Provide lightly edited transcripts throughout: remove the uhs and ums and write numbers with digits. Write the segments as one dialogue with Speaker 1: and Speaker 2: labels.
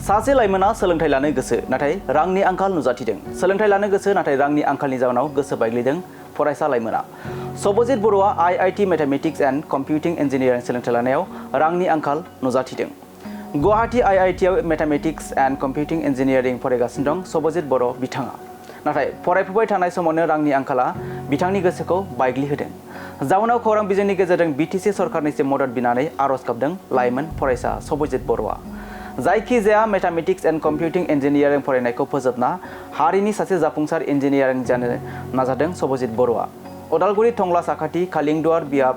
Speaker 1: सासे लाइमोना सोलोंथाइ लानो गोसो नाथाय रांनि आंखाल नुजाथिदों। सोलोंथाइ लानो गोसो नाथाय रांनि आंखालनि जाहोनाव गोसो बायग्लिदों फरायसा लाइमोना। सबजित बर'आ IIT mathematics and computing engineering सोलोंथाइ लानायाव रांनि आंखाल नुजाथिदों। गुवाहाटी आईआईटीआव मैथमेटिक्स एंड कम्पिउटिं इन्जिनियारिं फरायगासिनो दं सबजित बर' बिथाङा। नाथाय फरायफुबाय थानाय समावनो रांनि आंखाला बिथांनि गोसोखौ बायग्लिहोदों। जाउनाव खौरां बिजोंनि गेजेरजों बीटीसी सरकारनिसिम मदद बिनानै आर'ज गाबदों लाइमोन फरायसा सबजित बर'आ। जायखिजाया मैथमेटिक्स एंड कम्पिउटिं इन्जिनियारिं फरायनायखौ फोजोबना हारिनि सासे जाफुंसार इन्जिनियारिं जानो नाजादों सबजित बर'आ। उदालगुरि टंला साखाथि खालिंदुवार बियाब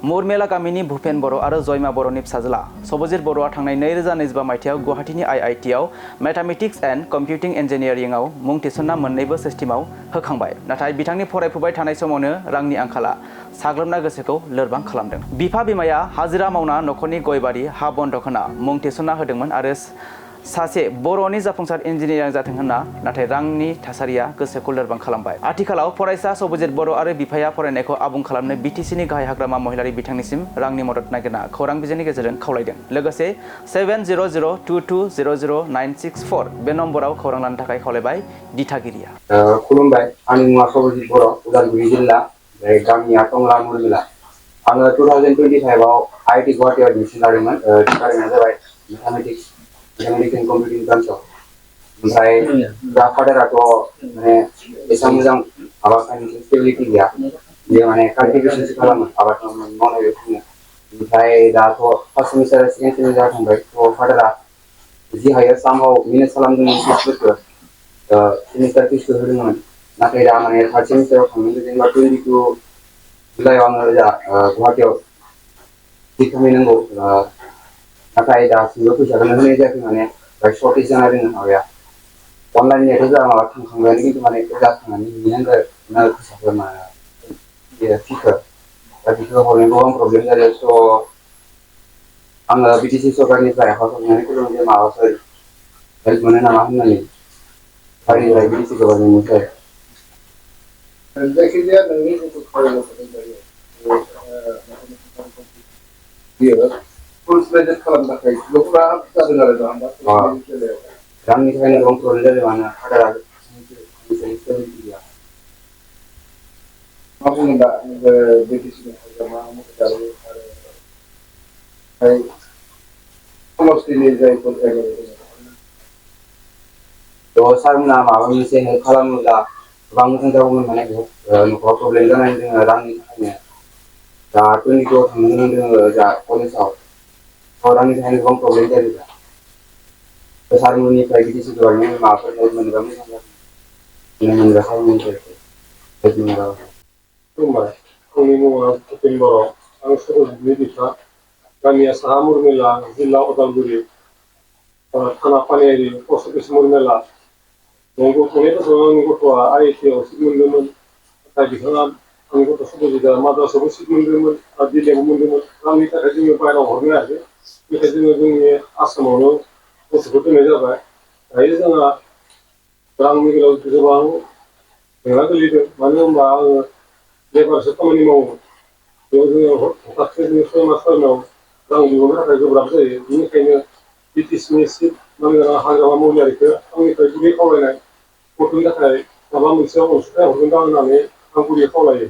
Speaker 1: मुरमेला गामिनि भुपेन बर' आरो जयमा बर'नि फिसाज्ला सबजित बर'आ थांनाय 2025 मायथाइयाव गुवाहाटीनि आईआईटीआव मैथमेटिक्स एंड कम्पिउटिं इन्जिनियारिंआव मुं थिसनना मोन्नैबो सिस्टेमाव होखांबाय। नाथाय बिथांनि फरायफुबाय थानाय समावनो रांनि आंखाला साग्लोबना गोसोखौ लोरबां खालामदों। बिफा बिमाया हाजिरा मावना नखरनि गयबारि हा बन्दक होना मुं थिसनना होदोंमोन आरो सासे बर'नि जाफुंसार इन्जिनियार जाथों होनना, नाथाय रांनि थासारिया गोसोखौ लोरबां खालामबाय। आथिखालाव फरायसा सबजित बर' आरो बिफाया फरायनायखौ आबुं खालामनो बीटीसीनि गाहाय हाग्रामा महिलारि बिथांनिसिम रांनि मदद नागिरना खौरां बिजोंनि गेजेरजों खावलायदों। लोगोसे 7002220964 बे नम्बराव खौरां लानो थाखाय खावलायबाय दिथागिरिया।
Speaker 2: खुलुमबाय, आंनि मुङा सबजित बर', उदालगुरि जिल्ला, गामिया टंला मुरमिला। आङो 2025आव आईआईटी गुवाहाटीआव एडमिसन लादोंमोन। डिपार्टमेन्टआ जाबाय मैथमेटिक्स एंड कम्पिउटिं ब्रान्चआव। ओमफ्राय दा फादाराथ' माने एसेबां मोजां माबा फाइनेन्सियेल स्टेबिलिटि गैया। बियो माने काल्टिभेशनसो खालामो, आबाद मावनाय बेखौनो। ओमफ्राय दाथ' फार्स्ट सेमिस्टार सेकेन्ड सेमिस्टार थांबाय। थ' फादारा जि हायो सामहाव मेनेज खालामदोंमोन फिसफोरखौ, सेमिस्टार फिसखौ होदोंमोन। नाथाय दा माने थार्ड सेमिस्टाराव थांनो जेनेबा 22 जुलाइआव आङो दा गुवाहाटीआव सिट खालामहैनांगौ। नाथाय दासिमबो फैसाखौनो होनाय जायाखै, माने सर्टेज जाना दङ माबाया। अनलाइननियाथ' जोंहा माबा थांखांबायानो, खिन्थु माने जा थांनानै हैनांगौ फैसाखौ फिखौ। दा बेखौ हरनायाव गोबां प्रब्लेम जादों। स' आङो बीटीसी सरकारनिफ्राय आखाइ हमनानै फैदों जे माबाफोर हेल्प मोनो नामा होननानै हारिनिफ्राय बीटीसी गभर्नमेन्टनिफ्राय।
Speaker 3: जायखिजाया नोंनि जिथु फरायनाय बियो फुल फ्लेजेड खालामनो थाखाय गथ'फ्रा जादों आरो ना
Speaker 2: रांनि थाखायनो गोबां प्रब्लेम जादों। मानो फादारा
Speaker 3: मा बुङो दा बीटीसी मा मदद आरो समस्थिनि जायफोर
Speaker 2: थ' सारमोनहा माबा मोनसे हेल्प खालामोब्ला गोबां मोजां जागौमोन। माने न'खराव प्रब्लेम जानानै जोङो रांनि थाखायनो दा 22आव थांनो गोनां दोङो जा कलेजाव। रांनि थाखायनो गोबां प्रब्लेम जादों दा। सारमोननिफ्राय बीटीसी गभर्नमेन्ट माबाफोर हेल्प मोनोबा मोजां जागोन। मोनग्रा सारमोननिफ्राय हेल्प मोनोबा।
Speaker 3: खुलुमबाय, आंनि मुङा भुपेन बर', आं सबजितनि बिफा। गामिया साहा मुरमिला, जिल्ला उदालगुरि, थाना पानेरि, पस्ट अफिस मुरमिला। थांनाय बोसोराव आंनि गथ'आ आईआईटीआव सिट मोनदोंमोन। नाथाय बिथाङा आंनि गथ' सबजितआ माद्रासावबो सिट मोनदोंमोन आरो दिल्लीयावबो मोनदोंमोन। रांनि थाखाय जोङो बाहेरायाव हरनो हायाखै। बेनिखायनो जोङो जोंनि आसामावनो गथ'खौ दोननाय जाबाय। दायो जोंहा रांनि बेलायाव गोबां जेंना गोलैदों। मानो होनबा आङो लेबारसो खामानि मावो। बेयाव जोङो हथाथखै जोङो 6 मास टाइमाव रां दिहुननो थाखाय गोब्राब जायो। बेनिखायनो बीटीसीनि सिट नांगोना हाग्रामा महिलारिखौ आंनिफ्राय गुरै खावलायनाय, गथ'नि थाखाय माबा मोनसे अनसुंथाइ हरगोनदां होननानै आं गुरै खावलायो।